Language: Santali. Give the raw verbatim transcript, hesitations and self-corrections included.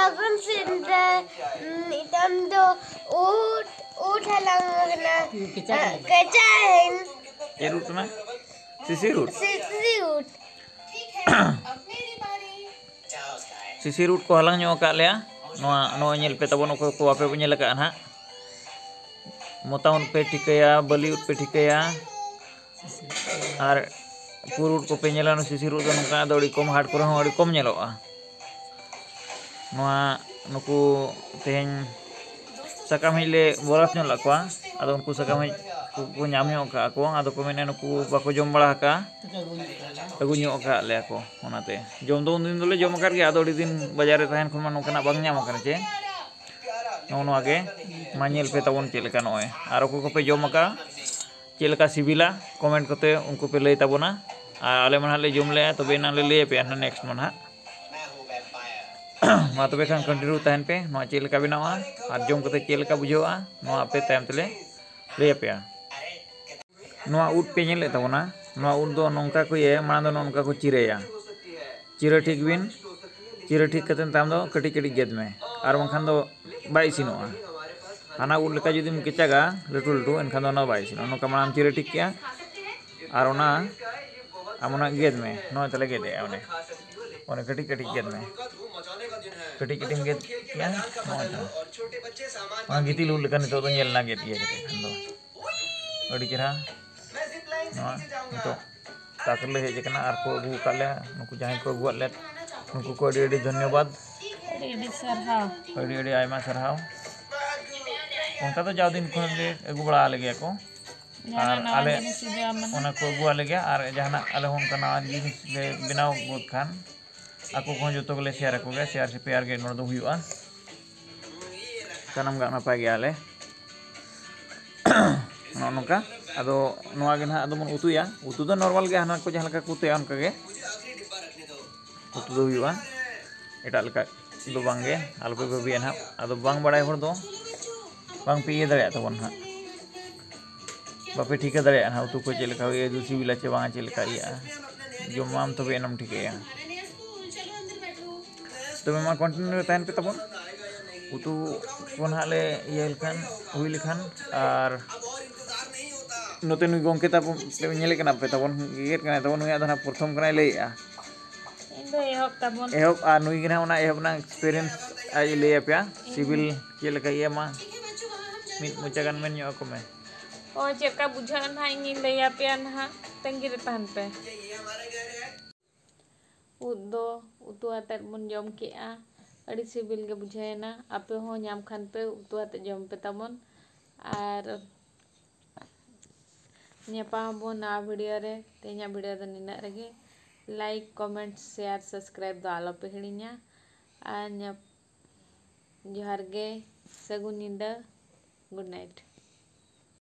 ᱥᱟᱹᱜᱩᱱ ᱥᱤᱸᱫᱽᱨᱟᱹ᱾ ᱱᱤᱛᱚᱝ ᱫᱚ ᱩᱫ, ᱩᱫ ᱦᱟᱞᱟᱝ ᱠᱟᱱᱟ᱾ ᱠᱮᱪᱟ ᱦᱮᱱ᱾ ᱪᱮᱫ ᱩᱫ ᱠᱟᱱᱟ? ᱥᱤᱥᱤᱨ ᱩᱫ᱾ ᱥᱤᱥᱤᱨ ᱩᱫ᱾ ᱥᱤᱥᱤᱨ ᱩᱫ ᱠᱚ ᱦᱟᱞᱟᱝ ᱧᱚᱜ ᱟᱠᱟᱫ ᱞᱮᱭᱟ᱾ ᱱᱚᱣᱟ, ᱱᱚᱜᱼᱚᱭ ᱧᱮᱞ ᱯᱮ ᱛᱟᱵᱚᱱ, ᱚᱠᱚᱭ ᱠᱚ ᱵᱟᱯᱮ ᱧᱮᱞ ᱟᱠᱟᱫᱼᱟ ᱱᱟᱦᱟᱜ᱾ ᱢᱚᱛᱟᱢ ᱩᱫ ᱯᱮ ᱴᱷᱤᱠᱟᱹᱭᱟ, ᱵᱟᱹᱞᱤ ᱩᱫ ᱯᱮ ᱴᱷᱤᱠᱟᱹᱭᱟ, ᱟᱨ ᱯᱩᱨ ᱩᱫ ᱠᱚᱯᱮ ᱧᱮᱞᱟ᱾ ᱚᱱᱟ ᱥᱤᱥᱤᱨ ᱩᱫ ᱫᱚ ᱱᱚᱝᱠᱟ ᱫᱚ ᱟᱹᱰᱤ ᱠᱚᱢ, ᱦᱟᱴ ᱠᱚᱨᱮ ᱦᱚᱸ ᱟᱹᱰᱤ ᱠᱚᱢ ᱧᱮᱞᱚᱜᱼᱟ᱾ ᱱᱚᱣᱟ, ᱱᱩᱠᱩ ᱛᱮᱦᱮᱧ ᱥᱟᱠᱟᱢ ᱦᱮᱡ ᱞᱮ ᱵᱚᱨᱟᱛ ᱧᱚᱜ ᱞᱮᱫ ᱠᱚᱣᱟ᱾ ᱟᱫᱚ ᱩᱱᱠᱩ ᱥᱟᱠᱟᱢ ᱦᱮᱡ ᱠᱚ, ᱠᱚ ᱧᱟᱢ ᱧᱚᱜ ᱠᱟᱜᱼᱟ ᱠᱚ᱾ ᱟᱫᱚ ᱠᱚ ᱢᱮᱱᱟ, ᱱᱩᱠᱩ ᱵᱟᱠᱚ ᱡᱚᱢ ᱵᱟᱲᱟ ᱟᱠᱟᱫᱼᱟ, ᱟᱹᱜᱩ ᱧᱚᱜ ᱟᱠᱟᱫ ᱞᱮᱭᱟ ᱠᱚ᱾ ᱚᱱᱟᱛᱮ ᱡᱚᱢ ᱫᱚ ᱩᱱᱫᱤᱱ ᱫᱚᱞᱮ ᱡᱚᱢ ᱟᱠᱟᱫ ᱜᱮᱭᱟ, ᱟᱫᱚ ᱟᱹᱰᱤ ᱫᱤᱱ ᱵᱟᱡᱟᱨ ᱨᱮ ᱛᱟᱦᱮᱱ ᱠᱷᱚᱱ ᱢᱟ ᱱᱚᱝᱠᱟᱱᱟᱜ ᱵᱟᱝ ᱧᱟᱢ ᱟᱠᱟᱱᱟ ᱪᱮ᱾ ᱱᱚᱜᱼᱚ ᱱᱚᱣᱟ ᱜᱮ ᱢᱟ ᱧᱮᱞ ᱯᱮ ᱛᱟᱵᱚᱱ ᱪᱮᱫ ᱞᱮᱠᱟ᱾ ᱱᱚᱜᱼᱚᱭ ᱟᱨ ᱚᱠᱚᱭ ᱠᱚᱯᱮ ᱡᱚᱢ ᱟᱠᱟᱫᱼᱟ, ᱪᱮᱫ ᱞᱮᱠᱟ ᱥᱤᱵᱤᱞᱟ, ᱠᱚᱢᱮᱱᱴ ᱠᱚᱛᱮ ᱩᱱᱠᱩ ᱯᱮ ᱞᱟᱹᱭ ᱛᱟᱵᱚᱱᱟ᱾ ᱟᱨ ᱟᱞᱮ ᱢᱟ ᱱᱟᱦᱟᱜ ᱞᱮ ᱡᱚᱢ ᱞᱮᱜᱼᱟ, ᱛᱚᱵᱮ ᱮᱱᱟᱝ ᱞᱮ ᱞᱟᱹᱭ ᱟᱯᱮᱭᱟ ᱱᱟᱦᱟᱜ ᱱᱮᱠᱥᱴ ᱢᱟ ᱱᱟᱦᱟᱜ᱾ ᱢᱟ ᱛᱚᱵᱮ ᱠᱷᱟᱱ ᱠᱚᱱᱴᱤᱱᱤᱭᱩ ᱛᱟᱦᱮᱱ ᱯᱮ, ᱱᱚᱣᱟ ᱪᱮᱫ ᱞᱮᱠᱟ ᱵᱮᱱᱟᱣᱟ ᱟᱨ ᱡᱚᱢ ᱠᱟᱛᱮ ᱪᱮᱫ ᱞᱮᱠᱟ ᱵᱩᱡᱷᱟᱹᱣᱟ, ᱱᱚᱣᱟ ᱟᱯᱮ ᱛᱟᱭᱚᱢ ᱛᱮᱞᱮ ᱞᱟᱹᱭ ᱟᱯᱮᱭᱟ᱾ ᱱᱚᱣᱟ ᱩᱫ ᱯᱮ ᱧᱮᱞᱮᱫ ᱛᱟᱵᱚᱱᱟ, ᱱᱚᱣᱟ ᱩᱫ ᱫᱚ ᱱᱚᱝᱠᱟ ᱠᱚ ᱤᱭᱟᱹᱭᱟ, ᱢᱟᱲᱟᱝ ᱫᱚ ᱱᱚᱜᱼᱚ ᱱᱚᱝᱠᱟ ᱠᱚ ᱪᱤᱨᱟᱹᱭᱟ᱾ ᱪᱤᱨᱟᱹ ᱴᱷᱤᱠ ᱵᱤᱱ, ᱪᱤᱨᱟᱹ ᱴᱷᱤᱠ ᱠᱟᱛᱮ ᱛᱟᱭᱚᱢ ᱫᱚ ᱠᱟᱹᱴᱤᱡ ᱠᱟᱹᱴᱤᱡ ᱜᱮᱫ ᱢᱮ, ᱟᱨ ᱵᱟᱝᱠᱷᱟᱱ ᱫᱚ ᱵᱟᱭ ᱤᱥᱤᱱᱚᱜᱼᱟ᱾ ᱦᱟᱱᱟ ᱩᱫ ᱞᱮᱠᱟ ᱡᱩᱫᱤᱢ ᱠᱮᱪᱟᱜᱟ ᱞᱟᱹᱴᱩ ᱞᱟᱹᱴᱩ, ᱮᱱᱠᱷᱟᱱ ᱫᱚ ᱚᱱᱟ ᱵᱟᱭ ᱤᱥᱤᱱᱚᱜᱼᱟ᱾ ᱱᱚᱝᱠᱟ ᱢᱟᱲᱟᱝ ᱪᱤᱨᱟᱹ ᱴᱷᱤᱠ ᱠᱮᱜᱼᱟ, ᱟᱨ ᱚᱱᱟ ᱟᱢ ᱚᱱᱟ ᱜᱮᱫ ᱢᱮ᱾ ᱱᱚᱜᱼᱚᱭ ᱛᱟᱦᱞᱮ ᱜᱮᱫ ᱮᱜᱼᱟ ᱚᱱᱮ, ᱚᱱᱮ ᱠᱟᱹᱴᱤᱡ ᱠᱟᱹᱴᱤᱡ ᱜᱮᱫ ᱢᱮ, ᱠᱟᱹᱴᱤᱡ ᱠᱟᱹᱴᱤᱡ ᱮᱢ ᱜᱮᱫ ᱠᱮᱜᱼᱟ᱾ ᱱᱚᱜᱼᱚᱭ ᱛᱟᱦᱞᱮ ᱚᱱᱟ ᱜᱤᱛᱤᱞ ᱩᱫ ᱞᱮᱠᱟ ᱱᱤᱛᱚᱜ ᱫᱚ ᱧᱮᱞ ᱮᱱᱟ ᱜᱮᱫ ᱤᱭᱟᱹ ᱠᱟᱛᱮ ᱠᱷᱟᱱ ᱫᱚ᱾ ᱟᱹᱰᱤ ᱪᱮᱦᱨᱟ᱾ ᱱᱚᱣᱟ ᱱᱤᱛᱚᱜ ᱛᱟᱠ ᱨᱮᱞᱮ ᱦᱮᱡ ᱟᱠᱟᱱᱟ ᱟᱨ ᱠᱚ ᱟᱹᱜᱩ ᱟᱠᱟᱫ ᱞᱮᱭᱟ᱾ ᱱᱩᱠᱩ ᱡᱟᱦᱟᱸᱭ ᱠᱚ ᱟᱹᱜᱩᱣᱟᱫ ᱞᱮᱫ, ᱱᱩᱠᱩ ᱠᱚ ᱟᱹᱰᱤ ᱟᱹᱰᱤ ᱫᱷᱚᱱᱭᱚᱵᱟᱫᱽ᱾ ᱟᱹᱰᱤ ᱟᱹᱰᱤ ᱥᱟᱨᱦᱟᱣ᱾ ᱟᱹᱰᱤ ᱟᱹᱰᱤ ᱟᱭᱢᱟ ᱥᱟᱨᱦᱟᱣ᱾ ᱚᱱᱠᱟ ᱫᱚ ᱡᱟᱣ ᱫᱤᱱ ᱠᱷᱚᱱ ᱜᱮ ᱟᱹᱜᱩ ᱵᱟᱲᱟ ᱟᱞᱮ ᱜᱮᱭᱟ ᱠᱚ᱾ ᱡᱟᱦᱟᱱᱟᱜ ᱟᱨ ᱱᱟᱣᱟ ᱟᱞᱮ ᱡᱤᱱᱤᱥ ᱡᱩᱫᱤ ᱟᱢ ᱚᱱᱟ ᱠᱚ ᱟᱹᱜᱩ ᱟᱞᱮ ᱜᱮᱭᱟ, ᱟᱨ ᱡᱟᱦᱟᱱᱟᱜ ᱟᱞᱮ ᱦᱚᱸ ᱚᱱᱠᱟ ᱱᱟᱣᱟ ᱡᱤᱱᱤᱥ ᱞᱮ ᱵᱮᱱᱟᱣ ᱜᱚᱫ ᱠᱷᱟᱱ, ᱟᱠᱚ ᱠᱚᱦᱚᱸ ᱡᱚᱛᱚ ᱜᱮᱞᱮ ᱥᱮᱭᱟᱨ ᱟᱠᱚ ᱜᱮᱭᱟ᱾ ᱥᱮᱭᱟᱨ ᱥᱮ ᱯᱮᱭᱟᱨ ᱜᱮ ᱱᱚᱰᱮ ᱫᱚ ᱦᱩᱭᱩᱜᱼᱟ᱾ ᱥᱟᱱᱟᱢ ᱜᱮ ᱱᱟᱯᱟᱭ ᱜᱮᱭᱟᱞᱮ᱾ ᱱᱚᱜᱼᱚ ᱱᱚᱝᱠᱟ᱾ ᱟᱫᱚ ᱱᱚᱣᱟ ᱜᱮ ᱱᱟᱦᱟᱜ ᱟᱫᱚ ᱵᱚᱱ ᱩᱛᱩᱭᱟ᱾ ᱩᱛᱩ ᱫᱚ ᱱᱚᱨᱢᱟᱞ ᱜᱮ, ᱦᱟᱱᱟ ᱠᱚ ᱡᱟᱦᱟᱸ ᱞᱮᱠᱟ ᱠᱚ ᱩᱛᱩᱭᱟ ᱚᱱᱠᱟ ᱜᱮ ᱩᱛᱩ ᱫᱚ ᱦᱩᱭᱩᱜᱼᱟ, ᱮᱴᱟᱜ ᱞᱮᱠᱟ ᱫᱚ ᱵᱟᱝ ᱜᱮ᱾ ᱟᱞᱚ ᱯᱮ ᱵᱷᱟᱹᱵᱤᱭᱟ ᱱᱟᱦᱟᱜ, ᱟᱫᱚ ᱵᱟᱝ ᱵᱟᱲᱟᱭ ᱦᱚᱲ ᱫᱚ ᱵᱟᱝ ᱯᱮ ᱤᱭᱟᱹ ᱫᱟᱲᱮᱭᱟᱜ ᱛᱟᱵᱚᱱ ᱱᱟᱦᱟᱜ, ᱵᱟᱯᱮ ᱴᱷᱤᱠᱟᱹ ᱫᱟᱲᱮᱭᱟᱜᱼᱟ ᱱᱟᱦᱟᱜ ᱩᱛᱩ ᱠᱚ ᱪᱮᱫ ᱞᱮᱠᱟ ᱦᱩᱭᱩᱜᱼᱟ, ᱡᱩᱫᱤ ᱥᱤᱵᱤᱞᱟ ᱪᱮ ᱵᱟᱝᱟ, ᱪᱮᱫ ᱞᱮᱠᱟ ᱤᱭᱟᱹᱜᱼᱟ, ᱡᱚᱢᱟᱢ ᱛᱚᱵᱮ ᱮᱱᱟᱢ ᱴᱷᱤᱠᱟᱹᱭᱟ᱾ ᱛᱚᱵᱮ ᱢᱟ continue ᱨᱮ ᱛᱟᱦᱮᱱ ᱯᱮ ᱛᱟᱵᱚᱱ᱾ ᱩᱛᱩ ᱠᱚ ᱱᱟᱦᱟᱜ ᱞᱮ ᱤᱭᱟᱹ ᱞᱮᱠᱷᱟᱱ, ᱦᱩᱭ ᱞᱮᱠᱷᱟᱱ, ᱟᱨ ᱱᱚᱛᱮ ᱱᱩᱭ ᱜᱚᱢᱠᱮ ᱛᱟᱵᱚᱱ ᱯᱮ ᱧᱮᱞᱮ ᱠᱟᱱᱟ ᱯᱮ ᱛᱟᱵᱚᱱ, ᱜᱮᱜᱮᱫ ᱠᱟᱱᱟᱭ ᱛᱟᱵᱚᱱ, ᱱᱩᱭᱟᱜ ᱫᱚ ᱱᱟᱦᱟᱜ ᱯᱨᱚᱛᱷᱚᱢ ᱠᱟᱱᱟᱭ ᱞᱟᱹᱭᱮᱜᱼᱟ᱾ ᱤᱧ ᱫᱚ ᱮᱦᱚᱵ ᱛᱟᱵᱚᱱ᱾ ᱮᱦᱚᱵ, ᱟᱨ ᱱᱩᱭ ᱜᱮ ᱱᱟᱦᱟᱜ ᱚᱱᱟ ᱮᱦᱚᱵ ᱨᱮᱱᱟᱜ experience ᱟᱡ ᱮ ᱞᱟᱹᱭ ᱟᱯᱮᱭᱟ, ᱥᱤᱵᱤᱞ ᱪᱮᱫ ᱞᱮᱠᱟ ᱤᱭᱟᱹ ᱢᱟ ᱢᱤᱫ ᱢᱚᱪᱟ ᱜᱟᱱ ᱢᱮᱱ ᱧᱚᱜ ᱟᱠᱚ ᱢᱮ᱾ ᱚ, ᱪᱮᱫ ᱞᱮᱠᱟ ᱵᱩᱡᱷᱟᱹᱜᱼᱟ ᱱᱟᱦᱟᱜ ᱤᱧᱤᱧ ᱞᱟᱹᱭ ᱟᱯᱮᱭᱟ ᱱᱟᱦᱟᱜ, ᱛᱟᱺᱜᱤ ᱨᱮ ᱛᱟᱦᱮᱱ ᱯᱮ᱾ ᱩᱫ ᱫᱚ ᱩᱛᱩ ᱟᱛᱮᱫ ᱵᱚᱱ ᱡᱚᱢ ᱠᱮᱜᱼᱟ, ᱟᱹᱰᱤ ᱥᱤᱵᱤᱞ ᱜᱮ ᱵᱩᱡᱷᱟᱹᱣᱮᱱᱟ᱾ ᱟᱯᱮ ᱦᱚᱸ ᱧᱟᱢ ᱠᱷᱟᱱ ᱯᱮ ᱩᱛᱩ ᱟᱛᱮᱫ ᱡᱚᱢ ᱯᱮ ᱛᱟᱵᱚᱱ᱾ ᱟᱨ ᱧᱟᱯᱟᱢ ᱟᱵᱚᱱ ᱱᱟᱣᱟ video ᱨᱮ᱾ ᱛᱮᱦᱮᱧᱟᱜ video ᱫᱚ ᱱᱤᱱᱟᱹᱜ ᱨᱮᱜᱮ᱾ Like, comment, share, subscribe ᱫᱚ ᱟᱞᱚᱯᱮ ᱦᱤᱲᱤᱧᱟ᱾ ᱟᱨ ᱧᱟᱯ-, ᱡᱚᱦᱟᱨ ᱜᱮ, ᱥᱟᱹᱜᱩᱱ ᱧᱤᱫᱟᱹ, good night᱾